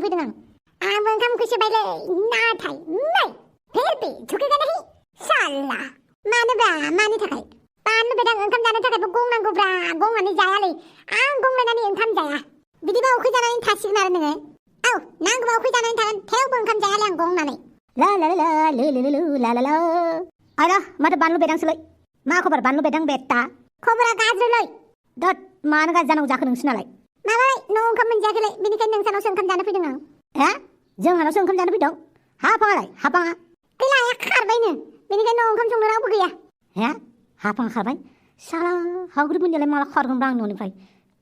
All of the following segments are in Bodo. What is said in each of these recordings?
फैदों आंबो ओंखाम उखैसो बायलै नाथाय नै फेरबे झुकेगानाहि साला मानोब्रा मानि थाखाय बानलु बेदां ओंखाम जानो थाखायबो गं नांगौब्रा गंआनो जायालै आं गं लायनानै ओंखाम जाया बिदिबा उखै जानानै थासिगोन आरो नोङो औ नांगौबा उखै जानानै थागोन थेवबो ओंखाम जायालै आं गं होननानै ला ला ला ला ला ला ला ला आरो माथो बानलु बेदांसोलै मा खबर बानलु बेदां बेटा खबरा गाज्रिलै दत मानो गाज्रि जानांगौ जाखो नोंसिनालाय माबालाय न'आव ओंखाम मोनजायाखैलै बेनिखायनो नोंसानावसो ओंखाम जानो फैदों आं हे जोंहानावसो ओंखाम जानो फैदों हाफाङालाय हाफाङा गैलाया खारबायनो बेनिखायनो न'आव ओंखाम संनो रावबो गैया हे हाफाङा खारबाय साला हांग्रि मोनदियालाय माला खारगोनब्रा आं न'निफ्राय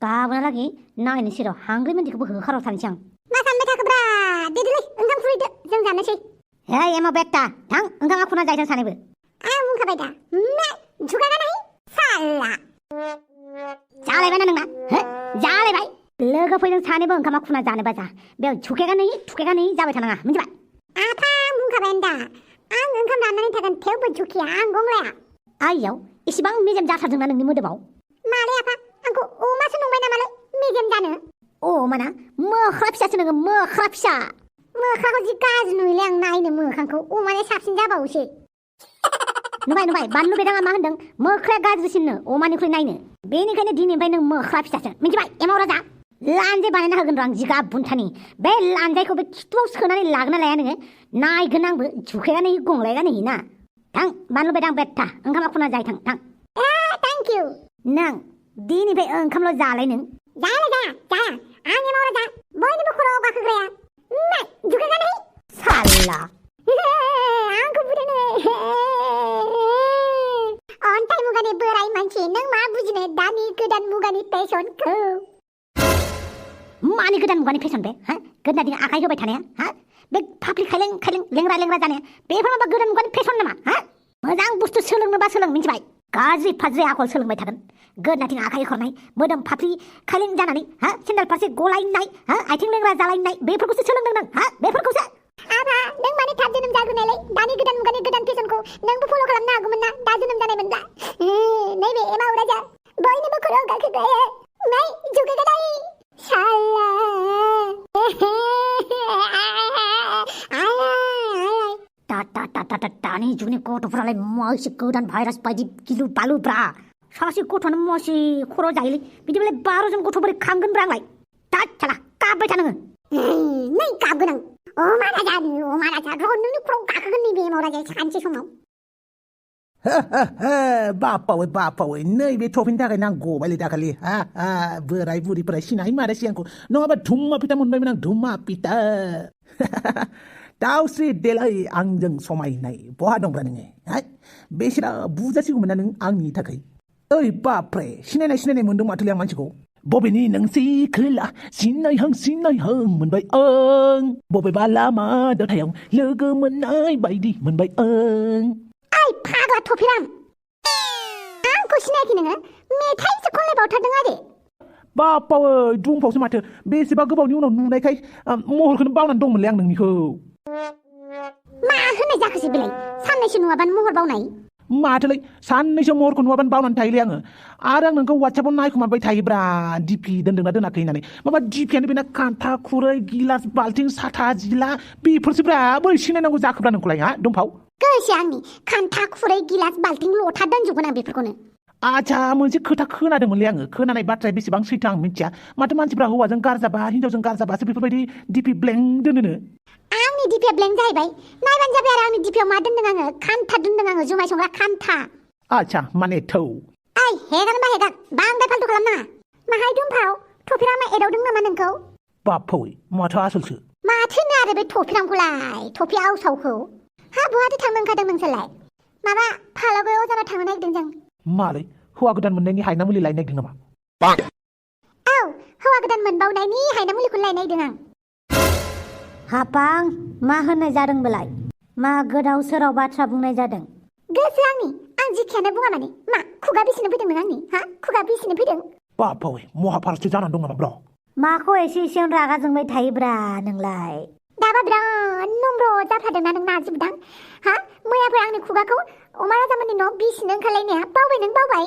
गाबोनहालागै नायनोसै र' हांग्रि मोनदिखौबो होखाराव थानोसै आं मा सानबाय थाखोब्रा देदोलै ओंखाम खुरैदो जों जानोसै हे एमा बेटा थां ओंखामा खुरना जाहैथों सानैबो आं बुंखाबाय दा मा झुकागानाहि साला जालायबायना नोंना हो जालायबाय लोगो फैदों सानैबो ओंखामा खुना जानोबा जा बेयाव झुकेगानाहि जाबाय थानाङा मिथिबाय आफा बुंखाबाय दा आं ओंखाम जानानै थागोन थेवबो झुकिया आं गंलाया आइयाव इसिबां मेजेम जाथारदोंना नोंनि मोदोमाव मालै आफा आंखौ अमासो नंबाय नामालै मेजेम जानो अमाना मोख्रा फिसासो नोङो मोख्रा फिसा मोख्राखौ जि गाज्रि नुयोलै आं नायनो मोखांखौ अमाया साबसिन जाबावोसो नुबाय बानलु बेदाङा मा होनदों मोख्राया गाज्रिसिननो अमानिख्रुइ नायनो बेनिखायनो दिनैनिफ्राय नों मोख्रा फिसासो मिथिबाय एमाव राजा लानजाय बानायना होगोन र' आं जिगाब बुन्थानि बे लानजायखौ बे खिथुआव सोनानै लागोना लाया नोङो नायगोन आंबो झुकेगानाहि गंलायगानाहि ना थां बानलु बेदां बेटा ओंखामा खुना जाहैथां थां थेंक इउ नों दिनैनिफ्राय ओंखामल' जालाय नों जाया आं एमाव राजा बयनिबो खर'आव गाखोग्राया मा झुकेगानाहि साला आंखौ बुदों अन्थाइ मुगानि बोराय मानसि नों मा बुजिनो दानि गोदान मुगानि फेशनखौ मानि गोदान मुगानि फेशन बे हा गोदना दिन आखाइ होबाय थानाया हा बे फाफ्लि खाइलें लेंग्रा जानाया बेफोर माबा गोदान मुगानि फेशन नामा हा मोजां बुस्थु सोलोंनोबा सोलों मिथिबाय गाज्रि फाज्रि आखल सोलोंबाय थागोन गोदनाथिं आखाइ हरनाय मोदोम फाफ्लि खाइलें जानानै हा सेन्देल फारसे गलायनाय हा आथिं लेंग्रा जालायनाय बेफोरखौसो सोलोंदों नों हा बेफोरखौसो आबा नों माने थाब जोनोम जागोनायलाय दानि गोदान मुगानि गोदान फेशनखौ नोंबो फल' खालामनो हागौमोन ना दा जोनोम जानायमोनब्ला नैबे एमाव राजा बयनिबो खर'आव गाखोग्राया नै झुकेगानाहि साला दानि जुगनि गथ'फ्रालाय मासे गोदान भाइरास बायदि गिलु बालुब्रा सासे गथ'आनो मासे खर' जायोलै बिदिबालाय 12 जन गथ' बोरै खांगोनब्रा आंलाय दा साला गाबबाय था नोङो नै गाबगोन आं अमा राजा र' नोंनि खर'आव गाखोगोन नैबे एमाव राजाया सानसे समाव बापावै नैबे टपिनि थाखायनो आं गबायलै दाखालि बोराय बुरिफोरा सिनाय मारासै आंखौ नङाबा धुम्मा फिथा मोनबायमोन आं धुम्मा फिथा दावस्रि देलाय आंजों समायनाय बहा दंब्रा नोङो बेसेरा बुजासिगौमोन ना नों आंनि थाखाय ओइ बाप्रे सिनायनाय मोनदों माथोलै आं मानसिखौ बबेनि नोंसै खोला सिनायहां मोनबाय आं बबेबा लामा दथायाव लोगो मोननाय बायदि मोनबाय आं ओइ फाग्ला थफिराम आंखौ सिनायाखै नोङो मेथाइसो खनलायबावथारदों आरो बापावै दुंफावसो माथो बेसेबा गोबावनि उनाव नुनायखाय महरखौनो बावनानै दंमोनलै आं नोंनिखौ मा होननाय जाखोसै बेलाय साननैसो नुवाबानो महर बावनाय माथोलै साननैसो महरखौ नुवाबानो बावनानै थायोलै आङो आरो आं नोंखौ वाट्सएपआव नायखुमाबाय थायोब्रा डिपि दोनदोंना दोनाखै होननानै माबा डिपियानो बेना खान्था खुरै गिलास बाल्थिं साथा जिला बेफोरसोब्रा बोरै सिनायनांगौ जाखोब्रा नोंखौलाय दुंफाव गोसो आंनि खान्था खुरै गिलास बाल्थिं लथा दोनजोबगोन आं बेफोरखौनो आच्छा मोनसे खोथा खोनादोंमोनलै आङो खोनानाय बाथ्राया बेसेबां सैथो आं मिथिया माथो मानसिफ्रा हौवाजों गारजाबा हिनजावजों गारजाबासो बेफोरबायदि डिपि ब्लेंक दोनोनो आंनि डिपिया ब्लेंक जाहैबाय नायबानो जाबाय आरो आंनि डिपियाव मा दोनदों आङो खान्था दोनदों आङो जुमाय संग्रा खान्था आच्छा माने थौ ओइ हेगार बांद्राय फाल्तु खालामनाङा माहाय दुमफाव थफिरामा एदावदों नामा नोंखौ बापौै माथो आसलसो माथोनो आरो बे थफिरामखौलाय थफि आवसावखौ बहाथो थांनो ओंखारदों नोंसोरलाय माबा फालागायाव जाना थांनो नागिरदों जों मालै हौवा गोदान मोननायनि हायना मुलि लायनो नागिरदों नामा औ हौवा गोदान मोनबावनायनि हायना मुलिखौ लायनो नागिरदों आं हापां मा होननाय जादों बेलाय मा गोदाव सोराव बाथ्रा बुंनाय जादों गोसो आं जिखियानो बुङा माने मा खुगा बिसिनो फैदों नों आंनि खुगा बिसिनो फैदों बापौै महाभारतसो जानानै दं नामा ब्र माखौ एसेयावनो रागा जोंबाय थायोब्रा नोंलाय दाबा बिराद नम्र जाथारदोंना नों नाजिबदां मैयाफोर आंनि खुगाखौ अमा राजामोननि न' बिसिनो ओंखारलायनाया बावबाय नों बावबाय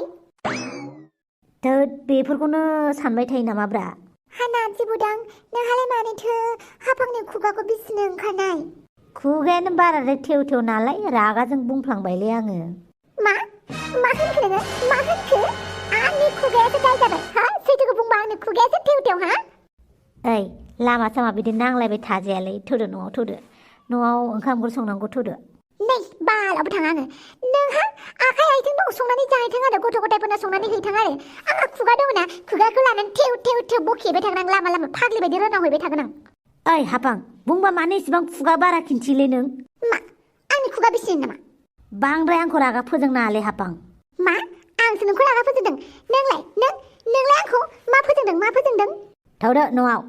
थोद बेफोरखौनो सानबाय थायो नामाब्रा हानाम जिबुदां नोंहालाय मानोथो हाफांनि खुगाखौ बिसिनो ओंखारनाय खुगायानो बाराद्राय थेव थेव नालाय रागाजों बुंफ्लांबायलै आङो मा होनखो नोङो मा होनखो आंनि खुगायासो दाय जाबाय हा सैथोखौ बुंबा आंनि खुगायासो थेव थेव हा ओइ लामा सामा बिदि नांलायबाय थाजायालै थौदो न'आव थौदो न'आव ओंखाम ओंख्रि संनांगौ थौदो नै बालावबो थाङा आङो नोंहा आखाइ आथिं दं संनानै जाहैथों आरो गथ' गथायफोरनो संनानै हैथों आरो आंहा खुगा दङ ना खुगाखौ लानानै थेव थेव थेव बखेबाय थागोन आं लामा लामा फाग्लि बायदि रोनावहैबाय थागोन आं ओइ हाफां बुंबा मानो इसिबां खुगा बारा खिन्थिलै नों मा आंनि खुगा बिसिनो नामा बांद्राय आंखौ रागा फोजोंनाङालै हाफां मा आंसो नोंखौ रागा फोजोंदों नोंलाय आंखौ मा फोजोंदों थौदो न'आव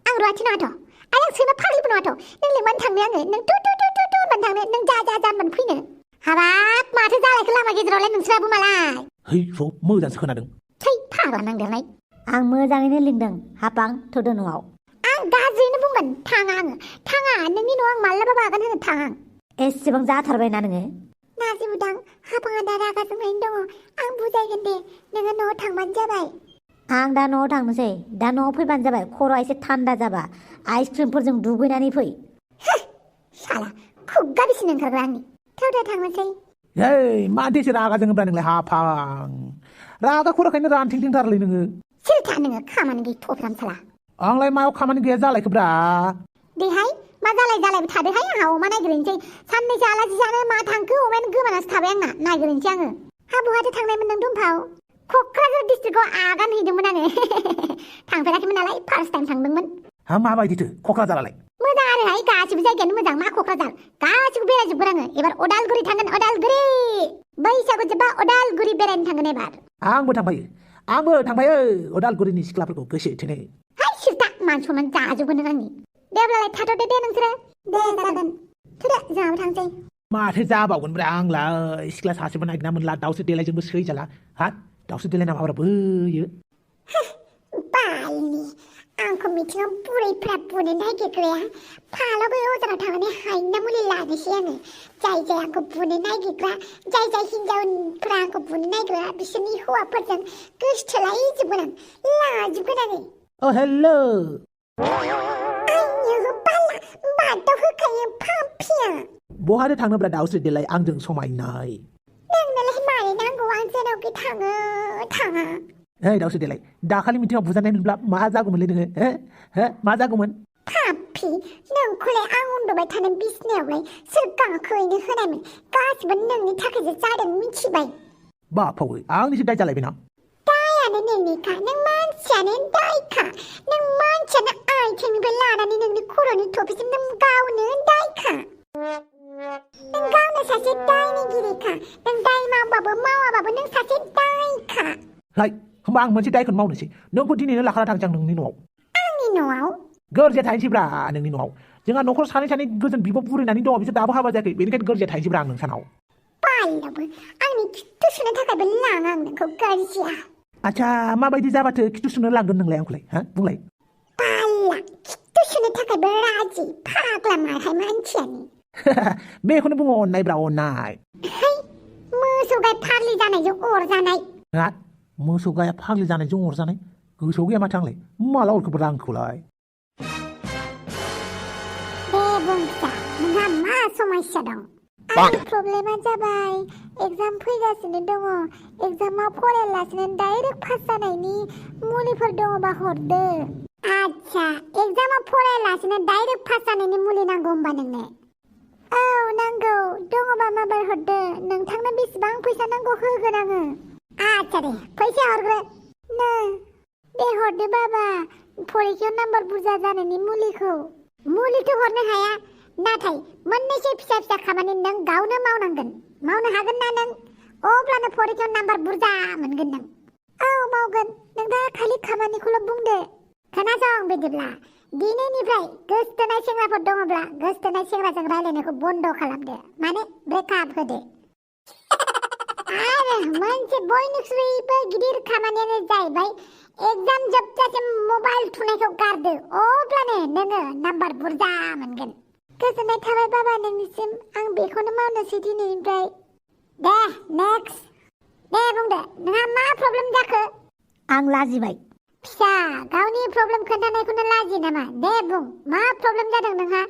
आं रुवाथि नङाथ' आरो आं सैमा फाग्लिबो नङाथ' नों लिंबानो थांनो आङो नों टु टु टु टु टु होनबानो थांनो नों जा होनबानो फैनो हाबाब माथो जालायखो लामा गेजेरावलाय नोंस्राबो मालाय है स' मोजांसो खोनादों थै फाग्ला नांदेरनाय आं मोजाङैनो लिंदों हाफां थौदो न'आव आं गाज्रियैनो बुंगोन थाङा नोंनि न'आव आं मालाबाबो आगान होनो थाङा एसेबां जाथारबायना नोङो नाजिबुदां हाफाङा दा रागा जोंनानै दङ आं बुजायगोन दे नोङो न'आव थांबानो जाबाय आं दा न'आव थांनोसै दा न'आव फैबानो जाबाय खर'आ एसे थान्दा जाबा आइसक्रिमफोरजों दुगैनानै फै साला खुगा बिसिनो ओंखारग्रा आंनि थौदो थांनोसै हेइ मानोथो रागा जोङोब्रा नोंलाय हाफां रागा खर'खायनो रानथिंथिंथारलै नोङो सोरथा नोङो खामानि गैयै थफ्राम साला आंलाय मायाव खामानि गैया जालायखोब्रा देहाय मा जालायबो थादोहाय आंहा अमा नागिरहैनोसै साननैसो आलासि जानो मा थांखो अमायानो गोमानासो थाबाय आंना नागिरहैनोसै आङो हा बहाथो थांनायमोन नों दुमफाव क'क्राझार डिस्ट्रिक्टआव आगान हैदोंमोन आङो थांफेराखैमोन नालाय फार्स्ट टाइम थांदोंमोन हा माबायदिथो क'क्राझारालाय मोजां आरोहाय गासिबो जायगायानो मोजां मा क'क्राझार गासिबो बेरायजोबगोन आङो एबार अदालगुरि थांगोन अदालगुरि बैसागु जोब्बा अदालगुरि बेरायनो थांगोन एबार आंबो थांफायो अदालगुरिनि सिख्लाफोरखौ गोसो थोनो हाय सिरता मान सनमान जाजोबगोन आंनि दे अब्लालाय थाथ'दो दे नोंसोरो दे जागोन थौदो जोंहाबो थांसै माथो जाबावगोनब्रा आंलाय सिख्ला सासेबो नागिरना मोनला दाउसो देलायजोंबो सैजाला हा दाउसो देलायना माबारा बोयो बालनि आंखौ मिथिङाव बुरैफ्रा बुनो नागिरग्राया फालाव बै अजानाव थांनानै हायना मुलि लानोसै आङो जाय आंखौ बुनो नागिरग्रा जाय हिनजावफ्रा आंखौ बुनो नागिरग्रा बिसोरनि हौवाफोरजों गोसथोलायजोबगोन आं लाजोबगोन आङो अ हेलौ आंनियाव बाला बादाव होखायो फांफिया बहाथो थांनोब्रा दाउसो देलाय आंजों समायनाय नोंनोलाय मानो नांगौ आं जेरावखि थाङा ओइ दाउसो देलाय दाखालि मिथिङाव बुजानाय मोनब्ला मा जागौमोनलै नोङो मा जागौमोन पापि नोंखौलाय आं उन्दुबाय थानाय बिसिनायावलाय सोर गाखोहैनो होनायमोन गासिबो नोंनि थाखायसो जादों मिथिबाय बाफावै आंनिसो दाय जालायबायना दायानो नोंनिखा नों मानसियानो दायखा नों मानसियानो आथिंनिफ्राय लानानै नोंनि खर'नि थफिसिम नों गावनो दायखा नों गावनो सासे दायनिगिरिखा नों दाय मावाबाबो नों सासे दायखा लाय होमबा आं मोनसे दायखौनो मावनोसै नोंखौ दिनैनो लाखाना थांसै आं नोंनि न'आव आंनि न'आव गोरजिया थाहैनोसैब्रा नोंनि न'आव जोंहा न'खर सानै गोजोन बिब' बुरैनानै दङ बिसोर दाबो हाबा जायाखै बेनिखायनो गोरजिया थाहैनोसैब्रा आं नोंसानाव बालावबो आंनि खिथु सुनो थाखायबो लाङा आं नोंखौ गोरजिया आच्छा माबायदि जाबाथो खिथु सुनो लांगोन नोंलाय आंखौलाय बुंलाय बाला खिथु सुनो थाखायबो राजि फाग्ला माहाय मानसियानो बेखौनो बुङो अननायब्रा अननाय है मोसौ गाय फाग्लि जानायजों अरजानाय मोसौ गाया फाग्लि जानायजों अरजानाय गोसोआव गैया माथो आंलाय माला अरखोब्रा आंखौलाय दे बुंसा नोंहा मा समस्या दं आंनि प्रब्लेमा जाबाय एग्जाम फैगासिनो दङ एग्जामाव फरायालासिनो डाइरेक्ट पास जानायनि मुलिफोर दङबा हरदो आच्छा एग्जामाव फरायालासिनो डाइरेक्ट पास जानायनि मुलि नांगौ होमबा नोंनो औ नांगौ दङबा माबार हरदो नोंथांनो बेसेबां फैसा नांगौ होगोन आङो आच्छा दे फैसा हरग्रो दे हरदो बाबा फरिखायाव नाम्बार बुरजा जानायनि मुलिथ' हरनो हाया नाथाय मोननैसो फिसा खामानि नों गावनो मावनांगोन मावनो हागोन ना नों अब्लानो फरिखायाव नाम्बार बुरजा मोनगोन नों औ मावगोन नों दा खालि खामानिखौल' बुंदो खोनासं बिदिब्ला दिनैनिफ्राय गोसथोनाय सेंग्राफोर दङब्ला गोसथोनाय सेंग्राजों रायलायनायखौ बन्द खालामदो माने ब्रेकआप होदो आरो मोनसे बयनिख्रुइबो गिदिर खामानियानो जाहैबाय एग्जाम जोबजासिम मबाइल थुनायखौ गारदो अब्लानो नोङो नाम्बार बुरजा मोनगोन गोजोननाय थाबाय बाबा नोंनिसिम आं बेखौनो मावनोसै दिनैनिफ्राय दे नेक्स्ट दे बुंदो नोंहा मा प्रब्लेम जाखो आं लाजिबाय फिसा गावनि प्रब्लेम खोन्थानायखौनो लाजि नामा दे बुं मा प्रब्लेम जादों नोंहा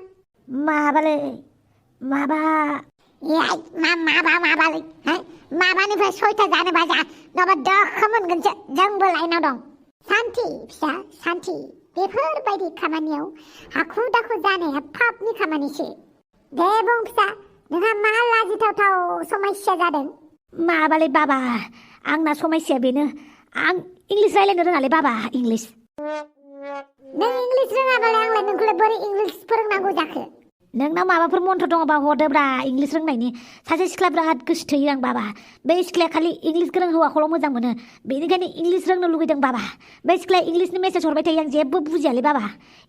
माबालै माबा माबालै माबानिफ्राय 6टा जानोबा जा नङाबा दोखो मोनगोनसो जोंबो लाइनाव दं सान्थि फिसा सान्थि बेफोरबायदि खामानियाव हाखु दाखु जानाया पापनि खामानिसो दे बुं फिसा नोंहा मा लाजिथावथाव समस्या जादों माबालै बाबा आंना समस्या बेनो आं इंलिस रायलायनो रोङालै बाबा इंलिस नों इंलिस रोङाबालाय आंलाय नोंखौलाय बोरै इंलिस फोरोंनांगौ जाखो नोंनाव माबाफोर मन्त्र दङबा हरदोब्रा इंलिस रोंनायनि सासे सिख्ला बिराद गोसो थोयो आं बाबा बे सिख्लाया खालि इंलिस गोरों हौवाखौल' मोजां मोनो बेनिखायनो इंलिस रोंनो लुगैदों बाबा बे सिख्लाया इंलिसनि मेसेज हरबाय थायो आं जेबो बुजियालै बाबा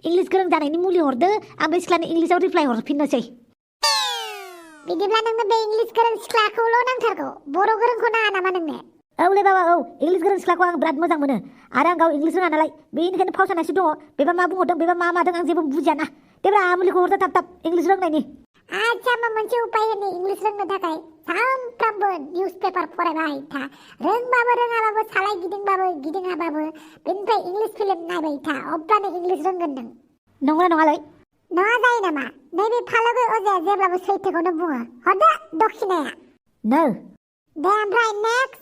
इंलिस गोरों जानायनि मुलि हरदो आं बे सिख्लानो इंलिसाव रिप्लाय हरफिननोसै बिदिब्ला नोंनो बे इंलिस गोरों सिख्लाखौल' नांथारगौ बर' गोरोंखौ नाङा नामा नोंनो औलै बाबा औ इंलिस गोरों सिख्लाखौ आं बिराद मोजां मोनो आरो आं गाव इंलिस रोङा नालाय बेनिखायनो फावसायनासो दङ बेबा मा बुंहरदों बेबा मा मादों आं जेबो बुजियाना देब्रा मुलिखौ हरदो थाब थाब इंलिस रोंनायनि आच्छा मा मोनसे उपाय होनो इंलिस रोंनो थाखाय सानफ्रामबो निउस पेपार फरायबाय था रोंबाबो रोङाबाबो सालाय गिदिंबाबो गिदिङाबाबो बेनिफ्राय इंलिस फिल्म नायबाय था अब्लानो इंलिस रोंगोन नों नंगौना नङालै नङा जायो नामा नैबे फालोगै अजाया जेब्लाबो सैथोखौनो बुङो हरदो दक्षिणाया नो दे ओमफ्राय नेक्स्ट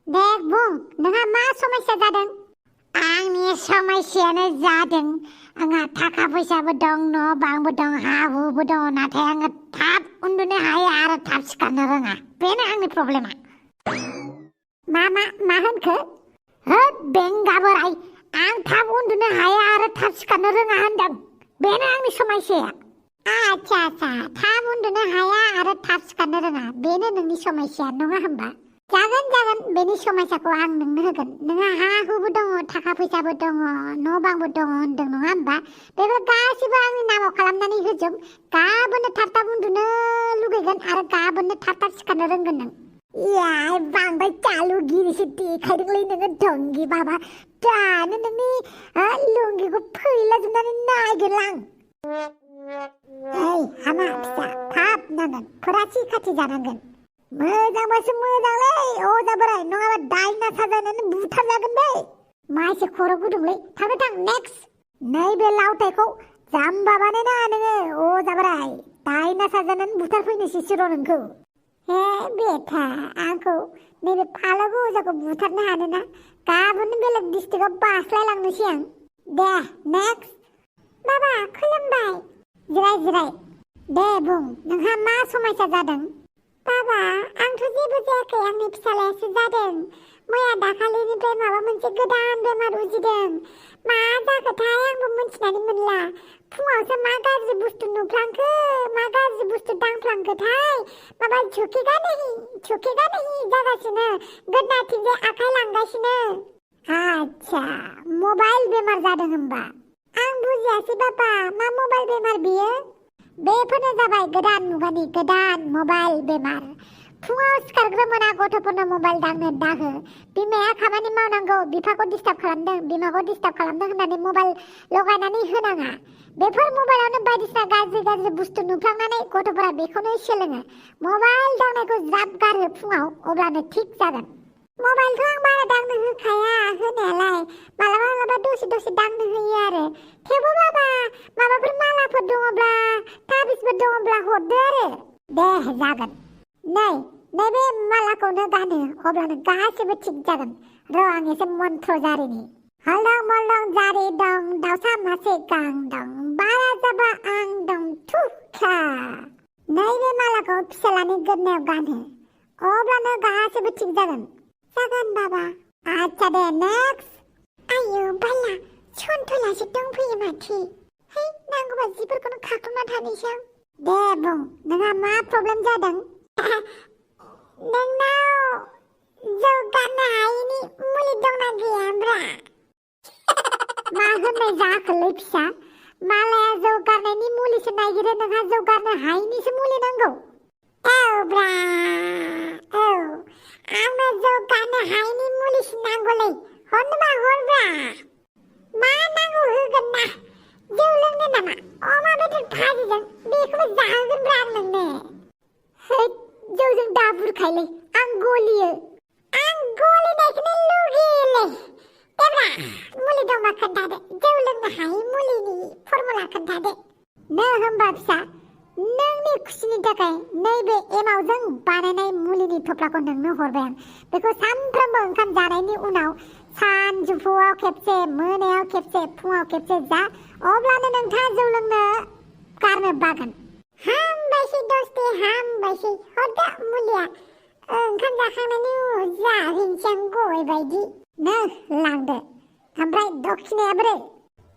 दे बुं नोंहा मा समस्या जादों आंनि समस्यायानो जादों आंहा थाखा फैसाबो दं न' बांबो दं हा हुबो दं नाथाय आङो थाब उन्दुनो हाया आरो थाब सिखारनो रोङा बेनो आंनि प्रब्लेमा मा होनखो बेंगा बोराय आं थाब उन्दुनो हाया आरो थाब सिखारनो रोङा होनदों बेनो आंनि समस्याया आच्छा थाब उन्दुनो हाया आरो थाब सिखारनो रोङा बेनो नोंनि समस्या नङा होमबा जागोन बेनि समस्याखौ आं नोंनो होगोन नोंहा हा हुबो दङ थाखा फैसाबो दङ न' बांबो दङ होनदों नङा होमबा बेफोर गासिबो आंनि नामाव खालामनानै होजोब गाबोननो थाब थाब उन्दुनो लुगैगोन आरो गाबोननो थाब सिखारनो रोंगोन नों बांद्राय चालुगिरिसो देखायदोंलै नोङो दंगि बाबा दानो नोंनि लुंगिखौ फैलाजोबनानै नागिरलां हामा फिसा थाब नांगोन फरासि खाथि जानांगोन मोजांबासो मोजांलै अजा बोराय नङाबा दायना साजायनानै बुथारजागोन बै मा एसे खर' गुदुंलै थां नेक्स्ट नैबे लावथायखौ जाम्बा बानायनाङा नोङो अजा बोराय दायना साजायनानै बुथारफैनोसैसो र' नोंखौ हे बेथा आंखौ नैबे फालोगै अजाखौ बुथारनो हानोना गाबोन बेलेग डिस्ट्रिक्टआव बास्लायलांनोसै आं दे नेक्स्ट बाबा खुलुमबाय जिराय दे बुं नोंहा मा समस्या जादों बाबा आंथ' जेबो जायाखै आंनि फिसालायासो जादों मैया दाखालिनिफ्राय माबा मोनसे गोदान बेमार उजिदों मा जाखोथाय आंबो मिन्थिनानै मोनला फुङावसो मा गाज्रि बुस्थु नुफ्लांखो मा गाज्रि बुस्थु दांफ्लांखोथाय माबा झुकेगा नहीं जागासिनो गोदनाथिंजाय आखाइ लांगासिनो आच्छा मबाइल बेमार जादों होमबा आं बुजियासै बाबा मा मबाइल बेमार बियो बेफोरनो जाबाय गोदान मुगानि गोदान मबाइल बेमार फुङाव सिखारग्रो मोना गथ'फोरनो मबाइल दांनो दाहो बिमाया खामानि मावनांगौ बिफाखौ डिस्टार्ब खालामदों बिमाखौ डिस्टार्ब खालामदों होननानै मबाइल लगायनानै होनाङा बेफोर मबाइलावनो बायदिसिना गाज्रि बुस्थु नुफ्लांनानै गथ'फोरा बेखौनो सोलोङो मबाइल दांनायखौ ज्राब गारहो फुङाव अब्लानो थिग जागोन मबाइलखौ आं बारा दांनो होखाया होनायालाय मालाबा दसे दांनो होयो आरो थेवबो बाबा माबाफोर मालाफोर दङब्ला ताबिजफोर दङब्ला हरदो आरो दे जागोन नैबे मालाखौनो गानो अब्लानो गासिबो थिग जागोन र' आं एसे मन्त्र जारिनि हलदं मलदं जारि दं दाउसा मासे गां दं बारा जाबा आं दं थुखा नैबे मालाखौ फिसालानि गोदनायाव गानो अब्लानो गासिबो थिग जागोन बाबा आच्छा दे नेक्स्ट आयौ बाला सन्थलासो दंफैयो माथो नांगौबा जिफोरखौनो खाख्लुमना थानोसै आं दे बुं नोंहा मा प्रब्लेम जादों नोंनाव जौ गारनो हायैनि मुलि दंना गैयाब्रा मा होननाय जाखोलै फिसा मालाया जौ गारनायनि मुलिसो नागिरो नोंहा जौ गारनो हायैनिसो मुलि नांगौ ब्रा आंनो जौ गारनो हायैनि मुलिसो नांगौलै हरनोबा हरब्रा मा नांगौ होगोन ना जौ लोंनो नामा अमा बेदर भाजिजों बेखौबो जाहोगोनब्रा आं नोंनो जौजों दा बुरखायलै आं गलिनायखौनो लुगैयोलै देब्रा फिसा नोंनि खुसिनि थाखाय नैबे एमावजों बानायनाय मुलिनि थफ्लाखौ नोंनो हरबाय आं बेखौ सानफ्रोमबो ओंखाम जानायनि उनाव सानजौफुआव खेबसे मोनायाव खेबसे फुङाव खेबसे जा अब्लानो नोंथाङा जौ लोंनो गारनो बागोन हामबायसै दस्ति हामबायसै हरदो मुलिया ओंखाम जाखांनायनि उनाव जाहैनोसै आं गय बायदि नो लांदो ओमफ्राय दक्षिणाया बोरै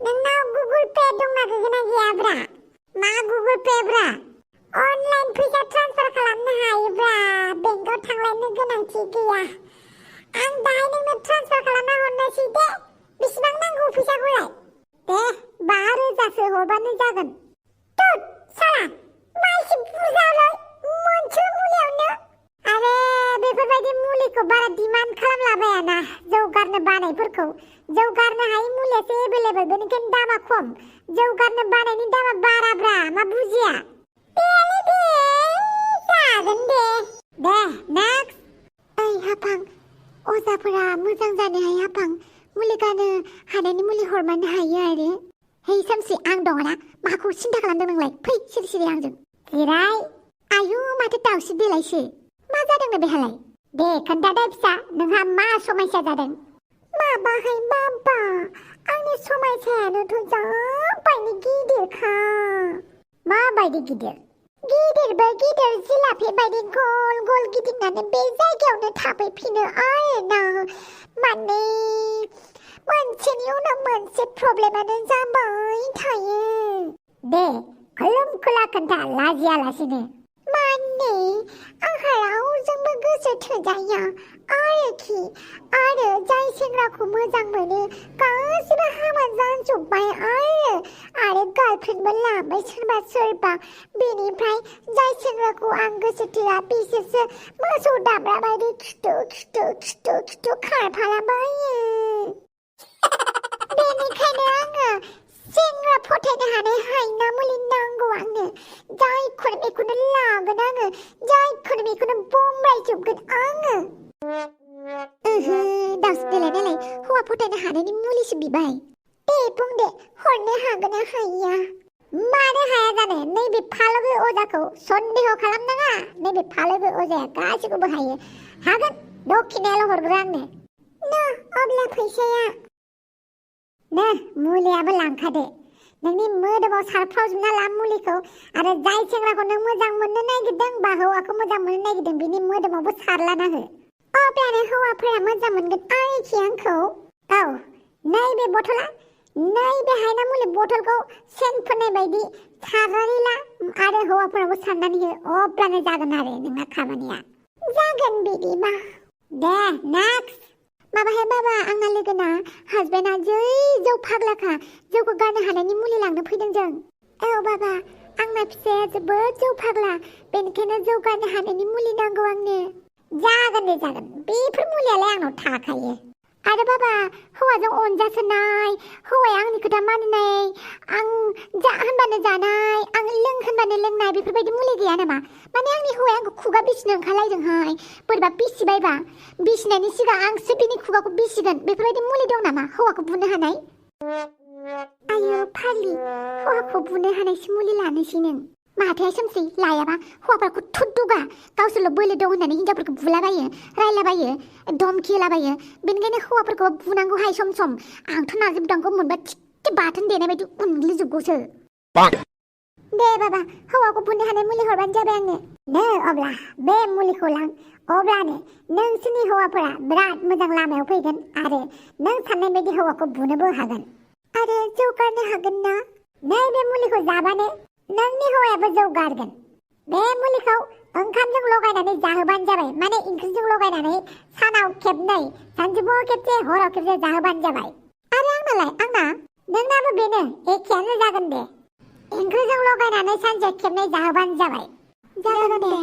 नोंनाव गुगोल पे दंना गैयाब्रा मा गुगोल पे ब्रा अनलाइन फैसा ट्रान्सफार खालामनो हायोब्रा बेंकआव थांलायनो गोनांथि गैया आं दाहाय नोंनो ट्रान्सफार खालामना हरनोसै दे बेसेबां नांगौ फैसाखौलाय दे 5,000सो हरबानो जागोन तुत साला मा एसे बुरजालाय मोनसे मुलियावनो आरे बेफोरबायदि मुलिखौ बारा डिमान्ड खालामलाबायाना जौ गारनो बानायफोरखौ जौ गारनो हायि मुलियासो एभेलेबल बेनिखायनो दामा खम जौ गारनो बानायनि दामा बाराब्रा मा बुजिया दे जागोन दे नेक्स्ट ओइ हाफां अजाफोरा मोजां जानो हायो हाफां मुलि गारनो हानायनि मुलि हरमानो हायो आरो हे सामसि आं दङना माखौ सिन्था खालामदों नोंलाय फै सिरि आंजों जिराय आयु माथो दावसि बेलायसो मा जादोंनो बेहालाय दे खोन्थादो फिसा नोंहा मा समस्या जादों माबाहाय बाबा आंनि समस्यायानोथ' जाबायनो गिदिरखा माबायदि गिदिरबो गिदिर जिलाफि बायदि गल गल गिदिंनानै बे जायगायावनो थाफैफिनो आरोना माने मोनसेनि उनाव मोनसे प्रब्लेमानो जाबाय थायो दे खोलोम खोला खोन्था लाजियालासिनो माने आंहा रावजोंबो गोसो थोजाया आरोखि आरो जाय सेंग्राखौ मोजां मोनो गासिबो हाबा जाजोब्बाय आरो गार्लफ्रेन्डबो लाबाय सोरबा बेनिफ्राय जाय सेंग्राखौ आं गोसो थोआ बिसोरसो मोसौ दाब्रा बायदि खिथु खारफालाबायो बेनिखायनो आङो सेंग्रा फोथायनो हानाय हायना मुलि नांगौ आंनो जायखौनो बेखौनो लागोन आङो जायखौनो बेखौनो बम्बायजोबगोन आङो दावसि देलाय हौवा फोथायनो हानायनि मुलिसो बिबाय दे बुंदे हरनो हागोन ना हाया मानो हाया जानो नैबे फालोगो अजाखौ सन्देह खालामनाङा नैबे फालोगो अजाया गासैखौबो हायो हागोन दक्षिणायाल' हरग्रो आंनो न अब्ला फैसाया नो मुलियाबो लांखादो नोंनि मोदोमाव सारफ्रावजोबना ला मुलिखौ आरो जाय सेंग्राखौ नों मोजां मोननो नागिरदों बा हौवाखौ मोजां मोननो नागिरदों बिनि मोदोमावबो सारलाना हो अब्लानो हौवाफोरा मोजां मोनगोन आरोखि आंखौ औ नैबे बथला नैबे हायना मुलि बथलखौ सेन फोननाय बायदि सारनानै ला आरो हौवाफोराबो सारनानै हो अब्लानो जागोन आरो नोंना खामानिया जागोन बिदिबा दे नेक्स्ट माबाहाय बाबा आंना लोगोना हासबेन्डआ जौ फाग्लाखा जौखौ गारनो हानायनि मुलि लांनो फैदों जों औ बाबा आंना फिसाया जोबोद जौ फाग्ला बेनिखायनो जौ गारनो हानायनि मुलि नांगौ आंनो जागोन दे जागोन बेफोर मुलियालाय आंनाव थाखायो आरो बाबा हौवाजों अनजासोनाय हौवाया आंनि खोथा मानिनाय आं जा होनबानो जानाय आं लों होनबानो लोंनाय बेफोरबायदि मुलि गैया नामा माने आंनि हौवाया आंखौ खुगा बिसिनो ओंखारलायदोंहाय बोरैबा बिसिबायबा बिसिनायनि सिगां आंसो बिनि खुगाखौ बिसिगोन बेफोरबायदि मुलि दं नामा हौवाखौ बुनो हानाय आयो फाग्लि हौवाखौ बुनो हानायसो मुलि लानोसै नों माथो सोमसै लायाबा हौवाफोरखौ थुदुगा गावसोरल' बोलो दं होननानै हिनजावफोरखौ बुलाबायो रायलाबायो धमखिलाबायो बेनिखायनो हौवाफोरखौ बुनांगौहाय सम सम आंथ' नाजोबदांखौ मोनबा थिक्के बाथोन देनाय बायदि उनग्लिजोबगौसो दे बाबा हौवाखौ बुनो हानाय मुलि हरबानो जाबाय आंनो नो अब्ला बे मुलिखौ लां अब्लानो नोंसोरनि हौवाफोरा बिराद मोजां लामायाव फैगोन आरो नों साननाय बायदि हौवाखौ बुनोबो हागोन आरो जौ गारनो हागोन ना नैबे मुलिखौ जाबानो नोंनि हौवायाबो जौ गारगोन बे मुलिखौ ओंखामजों लगायनानै जाहोबानो जाबाय माने ओंख्रिजों लगायनानै सानाव खेबनै सानजौफुआव खेबसे हराव खेबसे जाहोबानो जाबाय आरो आंना नोंनाबो बेनो एखेयानो जागोन दे ओंख्रिजों लगायनानै सानसे खेबनै जाहोबानो जाबाय जागोन दे